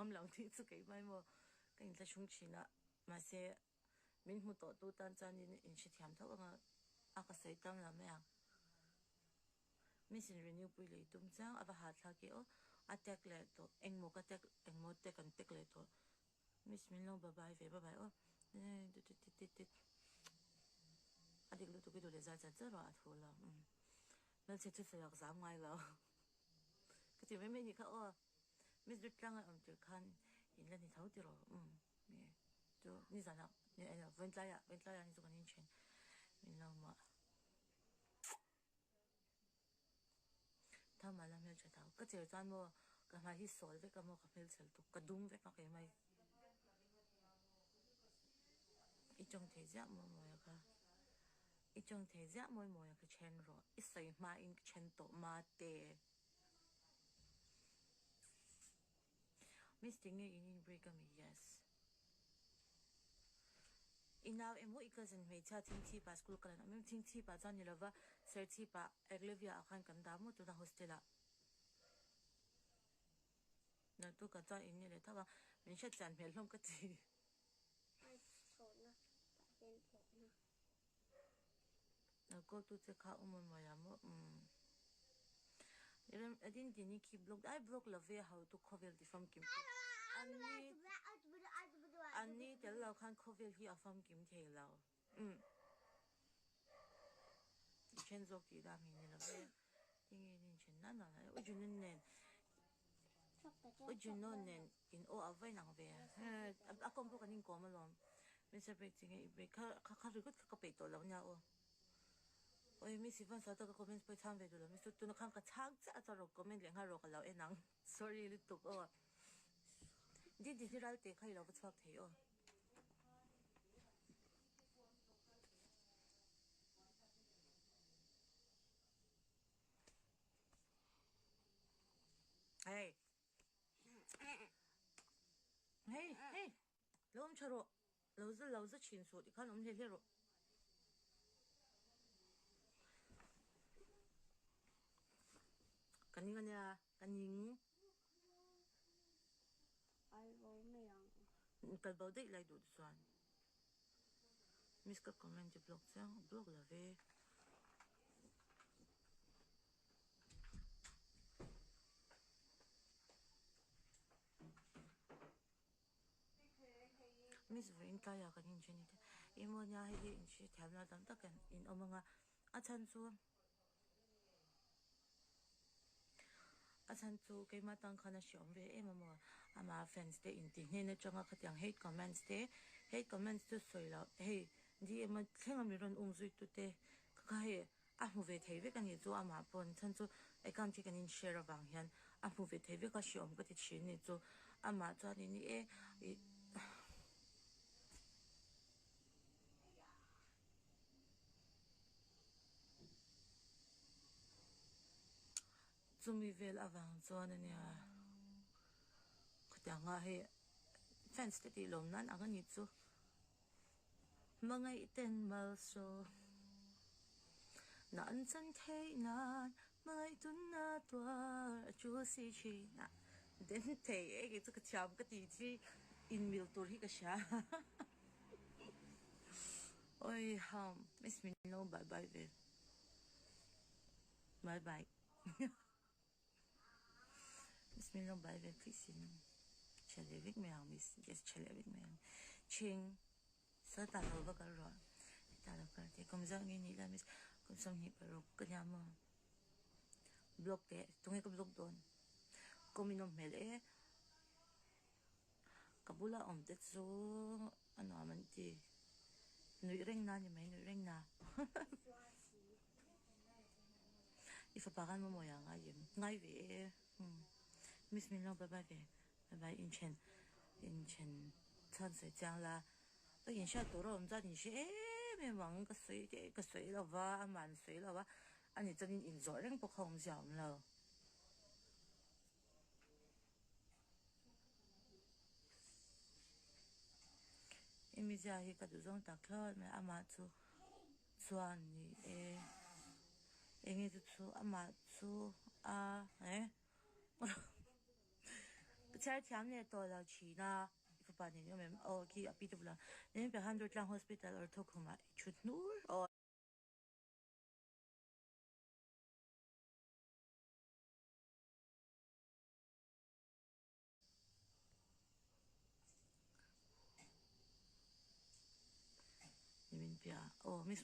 ngam lo tih chu keimah emaw ka inthlahrung thin a, mahse min hmu tawh tu tan chuanin in hrethiam tho anga a ka sawi tam lo mai ang. Miss in renew pui leh i tum chiang a va hahthlak e aw, a tag leh tawh engmaw ka tag engmaw tag an tag leh tawh. Miss min lo babai ve babai aw tititittit a dik lutuk i duh leh zai chat chat rawh a thu lo hmelchhe chu sawiak zam ngai lo ka ti mai mai ni kha aw Miss Ritlang a awm tir khan in la ni tho ti rawh um chu nizan ah vawiin ah vawiin tlai ah ni chu kan inthen min lo mah. Thama la hmeltha tau. Ka cher chuan maw ka hmai hi sawl vek a maw ka hmelchhel tuk ka dum vek a keimai. I tawng thei ziah mawi mawi a kha. I tawng thei ziah mawi mawi a kha then rawh. I sawi hma in ka then tawh mate. Miss tinge in in break ami yes. I nau emaw i cousin hmeichhia Thingchhipa school kal an awm em? Thingchhipa chuan ni lova Serchhipa Eglevia ah khan kan dah maw tuna hostel ah. Naktuk ah chuan in ni leh tho a, min hretchian hmel hlawm ka ti. Thlawhna tah hian thlawhna. Lo call tu che kha awm awm a maw umm Rem din din khi block ai block lo ve ho tu khawvel ti famkim chu an ni an ni tel lo khan khawvel hi a famkim thei lo umm i then zawk tih lam hi ni lo ve tinge in then nan nan a Ujunun nen Ujunun nen in aw a vain ang ve a kawm pawh kan inkawm alawm Mister break chi nge i break kha kha kha ringawt kha ka peih tawh lo nia aw Oi Miss Ivan Sata ka comments pawh i chhang ve duh lo Miss chu tuna khan ka chhang chiah a chuan rawn comment leh nghal rawh ka lo en ang sorry lutuk aw Didi hi ral teh kha i lo va chhuak thei aw. Hey. Hei hei lo awm tha rawh lo za lo za thin suh tikhan awm hle hle rawh. Ka ning ania ka ning. Ai bo mai ang. Kal bo daih lai duh chuan. Miss ka comment chu block chiang block la ve. Miss vawiin tlaiah kan inchen i emaw nia hei hi inhriat thiamna tam tak in awm ang a, a chhan chu a chhan chu keimah tan khan a hreawm ve em a maw amah fans te intih hnen atanga khatiang hate comments te hate comments chu sawi loh hei DM a thleng a mi rawn um zui tu te kha hei A hmu ve thei vek a nih chu amah paw'n chhan chu account hi kan in share avang hian a hmu ve thei vek a hreawm ka ti thin a nih chu amah chuan in e ih chumi vel avang chuan a nia khatianga hei fans te tih lawm nan ang a nih chu. Hmangaih ten malsawm nan chan theih nan hmangaih tunna tuar a tul si thin a den thei e kei chu ka thiam ka tih chi in mil tur hi ka hria oi ham miss min lo bye bye ve bye bye. Miss min lo bai ve please in chhe leh vek mai ang miss yes chhe leh vek mai ang chhing sa ta lo va kal rawh ta lo kal teh kum zauh nge nih la miss kum 26 ka nia maw block teh tunge ka block dawn kawm in awm hmel e ka bula awm te chu a nuam an ti nuih reng na ni mai nuih reng na. I fapa khan maw mawi a ngai em? Ngai ve e. Umm. Miss min lo bye bye ve. Bye bye inthen inthen chhan sawi chiang la. Ka inhriat tur a awm chuan in hre em em ang. Ka sawi te ka sawi lo va, amah an sawi lo va. Ani chuan in inzawh reng pawh kha awmzia a awm lo. I mizia hi ka duh zawng tak thlawt mai amah chu chuan ni e enge chu chu amah chu a eh Chhiar thiam leh tawh lo thin a, i fapa nen i awm em? Aw khi a pi te bulah nen piah khan Durtlang Hospital or thawkkhumah i thut hnur aw. Ni min piah aw miss.